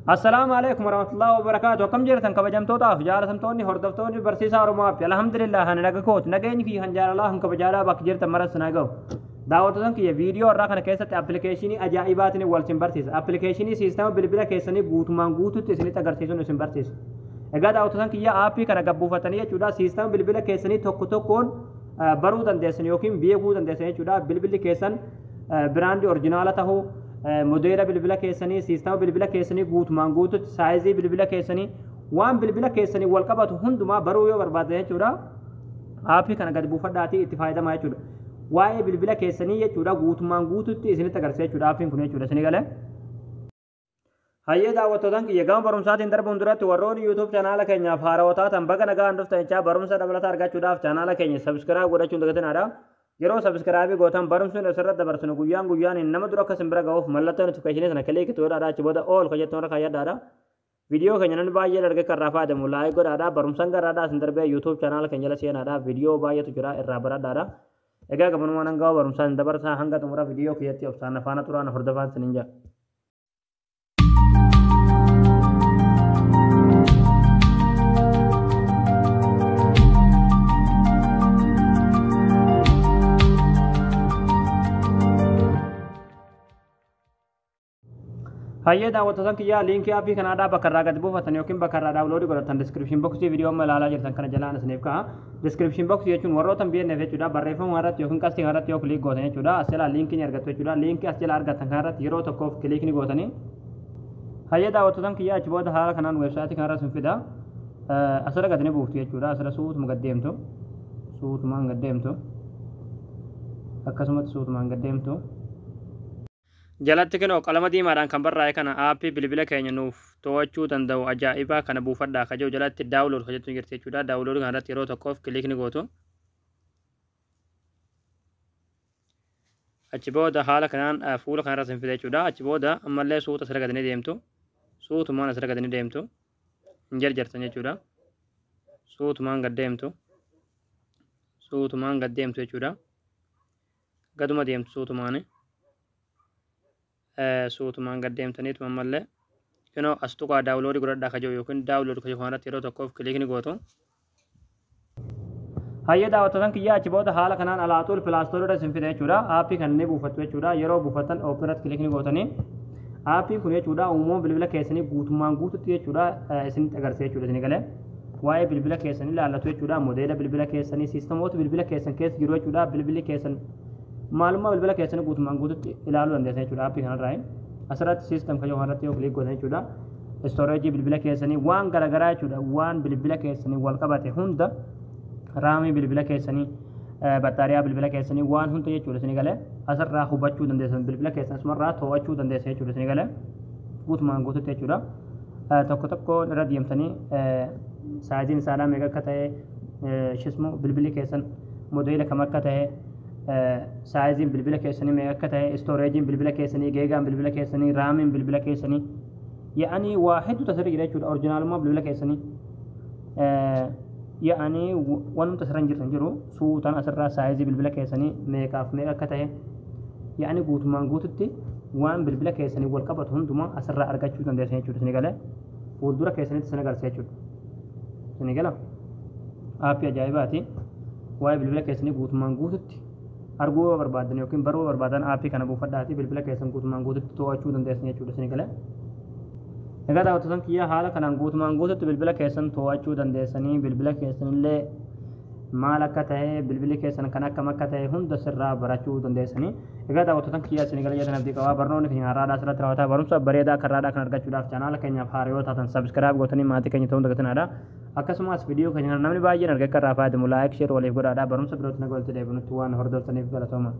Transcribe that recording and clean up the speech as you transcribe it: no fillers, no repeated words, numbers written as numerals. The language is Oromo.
Assalaamu alaikum warahmatullahi wabarakaatu. Akkam jirtan kabajamtootaaf jaalatamtoonni hordoftoonni barsiisaa Oromoo fi alhamdulillah ani naga kooti nageenyi kiyya kan jaalalaa kan kabajaadhaa bakka jirtan maras na ga'u. Daawwattoota kiyya viidiyoo irraa kana keessatti appilikeeshinii ajaa'ibaatiin wal isin barsiisa. Appilikeeshinii siistama bilbila keessanii guutumaan guututti isinitti agarsiisuun isin barsiisa. Egaa daawwattoota kiyya aappii kana gabbuufatanii jechuudha siistama bilbila keessanii tokko tokkoon baruu dandeessan yookiin beekuu dandeessan jechuudha. Bilbilli keessan biraandii orjinaala tahuu modeela bilbila keessanii siistama bilbila keessanii guutumaan guututti saayizii bilbila keessanii waan bilbila keessanii wal qabatu hundumaa baruu yoo barbaaddan jechuudha. Aappii kana gad buufadhaatii itti fayyadamaa jechuudha. Waa'ee bilbila keessanii jechuudha guutumaan guututti isinitti agarsiisa jechuudha aappiin kun jechuudha isinii galee. Hayyee daawwattootaan kiyya gama barumsaatiin darbuun duratti warroonni YouTube chaanaala keenyaaf haarawaa taatan baga nagaan dhuftan jechaa barumsa dabalataa argachuudhaaf chaanaala keenya subscribe godhachuun dagatinaadha. Yeroo subscribe gootan barumsi asirratti dabarsinu guyyaan guyyaan nama dura akka isin bira ga'uuf mallattoo notification sana click godhaadha achi booda all ka jettu irra kaayyadhaadha. Viidiyoo keenya namni baay'een argee kan irraa fayyadamu like godhaadha barumsaan garaadhaa isin darbee YouTube chaanaala keenya jala seenaadha viidiyoo baay'eetu jira irraa baradhaadha. Egaa gabanumaan hanga barumsaan isin dabarsaa hanga xumura viidiyoo kiyyatti obsaan faana turaan hordofaan isiniin jedha. Hayyee daawwattoota kiyyaa liinkii aappii kanaadhaa bakka irraa gad buufatan yookiin bakka irraa daawunloodii godhatan diskiripshin boksii viidiyoo amma ilaalaa jirtan kana jalaan isiniif ka'a. Diskiripshin boksii jechuun warroota hin beekneef jechuudha barreeffama irratti yookiin qastii irratti yoo kiliik gootan jechuudha as jalaa liinkii ni argattu jechuudha liinkii as jalaa argattan kana irratti yeroo tokkoof kiliik ni gootanii. Hayyee daawwattoota kiyyaa achi booda haala kanaan weebsaayitii kanarra isin fida. Asirra gad ni buuftu jechuudha asirra suutuma gad deemtu suutumaan gad deemtu akkasumatti suutumaan gad deemtu. Jalatti kunoo qalama diimaadhaan kan barraa'e kana aappii bilbila keenya nuuf to'achuu danda'u ajaa'ibaa kana buufadhaa ka jedhu jalatti daawunlood ka jettu jirti jechuudha. Daawunlood kana irratti yeroo tokkoof kiliik ni gootu. Achi booda haala kanaan fuula kanarra isin fida jechuudha. Achi booda ammallee suuta asirra gad ni deemtu. Suutumaan asirra gad ni deemtu. Hin jarjartan jechuudha. Suutumaan gad deemtu. Suutumaan gad deemtu jechuudha. Gaduma deemtu suutumaani. Suutumaan gad deemtaniitu ammallee kunoo as tuqaa daawunloodii godhadhaa ka jedhu yookiin daawunlood ka jedhu kanarratti yeroo tokkoof kiliik ni gootu. Hayyee daawwattoota kiyyaa achi booda haala kanaan alaaxuul pilaastorii irra isin fida jechuudha. Aappii kan ni buufattu jechuudha. Yeroo buufattan oopin irratti kiliik ni gootanii. Aappiin kun jechuudha uumama bilbila keessanii guutummaan guututti jechuudha isinitti agarsiisa jechuudha isin galee. Waa'ee bilbila keessanii ilaallatu jechuudha. Modeela bilbila keessanii siistamoota bilbila keessan keessa jiru jechuudha. Bilbilli keessan maalummaa bilbila keessanii guutumaan guututti ilaaluu dandeessan jechuudha aappii kanarraa. Asirratti siistam kan irratti yoo kiliik gootan jechuudha. Istoreejii bilbila keessanii waan garaagaraa jechuudha. Waan bilbila keessanii wal qabate hunda raamii bilbila keessanii battaariyaa bilbila keessanii waan hunda jechuudha isin galee asirraa hubachuu dandeessan bilbila keessan asumarraa to'achuu dandeessan jechuudha isin galee guutumaan guututti jechuudha. Tokko tokko irra deemtanii saayiziin isaadhaa meeqa akka ta'e shismu bilbilli keessan modeela kam akka ta'e saayiziin bilbila keessanii meeqa akka ta'e istooreejiin bilbila keessanii geegaan bilbila keessanii raamiin bilbila keessanii yaa'anii waa hedduu tasirra jira jechuudha orjinaalummaa bilbila keessanii yaa'anii wanumta asirra hin jirtan jiru suutaan asirraa saayizii bilbila keessanii meeqaaf meeqa akka ta'e yaa'anii guutumaan guututti waan bilbila keessanii wal qabatu hundumaa asirraa argachuu dandeessan jechuudha isin galee fuuldura keessanitti isin agarsiisa jechuudha isin gala aappii ajaa'ibaati waa'ee bilbila keessanii guutumaan guututti arguu yoo barbaadan yookiin baruu barbaadan aappii kana buufadhaatii bilbila keessan guutumaan guututti to'achuu dandeessan jechuudha isin galee. Egaa daawwattoota kiyyaa haala kanaan guutumaan guututti bilbila keessan to'achuu dandeessanii bilbila keessanillee maal akka ta'e bilbilli keessan kan akkam akka ta'e hunda sirraa barachuu dandeessanii. Egaa daawwattoota kiyyaa isin galee jettan abdii qabaa barnoonni keenya har'aadhaa asirratti raawwataa barumsa bareedaa akka har'aadhaa kan argachuudhaaf chaanaala keenyaaf haaraa yoo taatan sabskiraayib gootanii maatii keenya ta'uun dagatinaadha. Akkasumas viidiyoo keenya kana namni baay'een argee akka irraa fayyadamu laayik sheer waliif godhaadha barumsa birootti naga walitti deebinutti waan hordoftaniif galatooma.